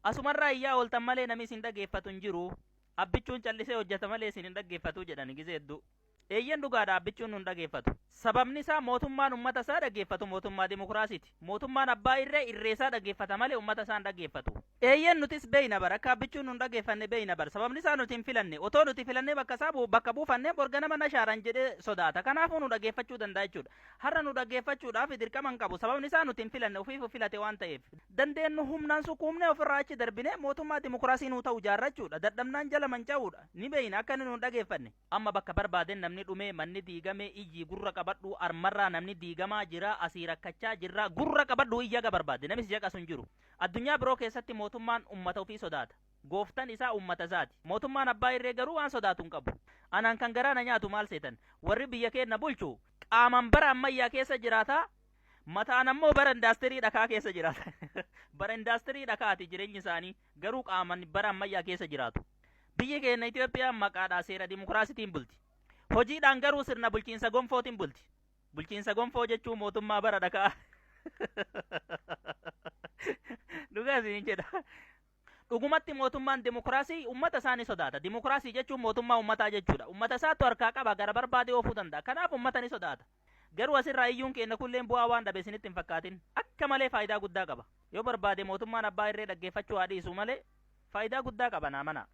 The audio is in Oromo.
Asumarraa iyyaa ooltan malee namni isin dhaggeeffatu hin jiru. Abbichuun callisee hojjeta malee isin hin dhaggeeffatu jedhani gizee hedduu. Eeyyen, dhugaadha, Abbichuun nun dhaggeeffatu. Sababni isaa mootummaan ummata isaa dhaggeeffatu mootummaa dimokiraasiiti. Mootummaan abbaa irree irree isaa dhaggeeffata malee ummata isaa hin dhaggeeffatu. Eeyyen, nutis beeyna bara akka Abbichuun nun dhaggeeffanne beeyna bara. Sababni isaa nuti hin filanne. Otoo nuti filannee bakka isaa bakka buufannee borga nama na shaaran jedhee sodaata. Kanaafuu nu dhaggeeffachuu danda'a jechuudha. Har'a nu dhaggeeffachuudhaaf dirqama hin qabu. Sababni isaa nuti hin filanne, ofiif filate waan ta'eef. Dandeenyu humnaan sukuumnee ofirraa achi darbinee mootummaa dimokiraasii nuu ta'u ijaarrachuudha. Dadhabnaan jala manca'uudha. Ni beeyna akka inni nu hin dhaggeeffanne. Amma bakka barbaaden namni dhumee, manni diigame, iyyi gurra qabadhu. Armarraa namni diigamaa jira, asii rakkachaa jirra, gurra qabadhu, iyya ga barbaade namni si caqasu hin jiru. Addunyaa biroo keessatti mootummaan ummata ofii sodaata. Gooftan isaa ummata isaati. Mootummaan abbaa irree garuu waan sodaatu hin qabu. Anaan kan garaa na nyaatu maal seetan? Warri biyya keenya bulchu qaamaan bara ammayyaa keessa jiraataa, mataan ammoo bara indaastirii dhakaa keessa jiraata. Bara indaastirii dhakaati jireenyi isaanii, garuu qaamaan bara ammayyaa keessa jiraatu. Biyyi keenya Itoophiyaan maqaadhaa seera dimokiraasiitiin bulti. Hojiidhaan garuu sirna bulchiinsa gonfootiin bulti. Bulchiinsa gonfoo jechuun mootummaa bara dhakaa. Dhugaa isiniin jedha. Dhugumatti mootummaan dimokiraasii uummata isaa ni sodaata. Dimokiraasii jechuun mootummaa uummataa jechuudha. Uummata isaatu harkaa qaba, gara barbaade oofuu danda'a. Kanaaf uummata ni sodaata. Garuu asirraa iyyuun keenya kulleen bu'aa waan dhabe isinitti hin fakkaatin. Akka malee faayidaa guddaa qaba. Yoo barbaade mootummaan abbaa irree dhaggeeffachuu haa dhiisu malee faayidaa guddaa qaba, naa mana.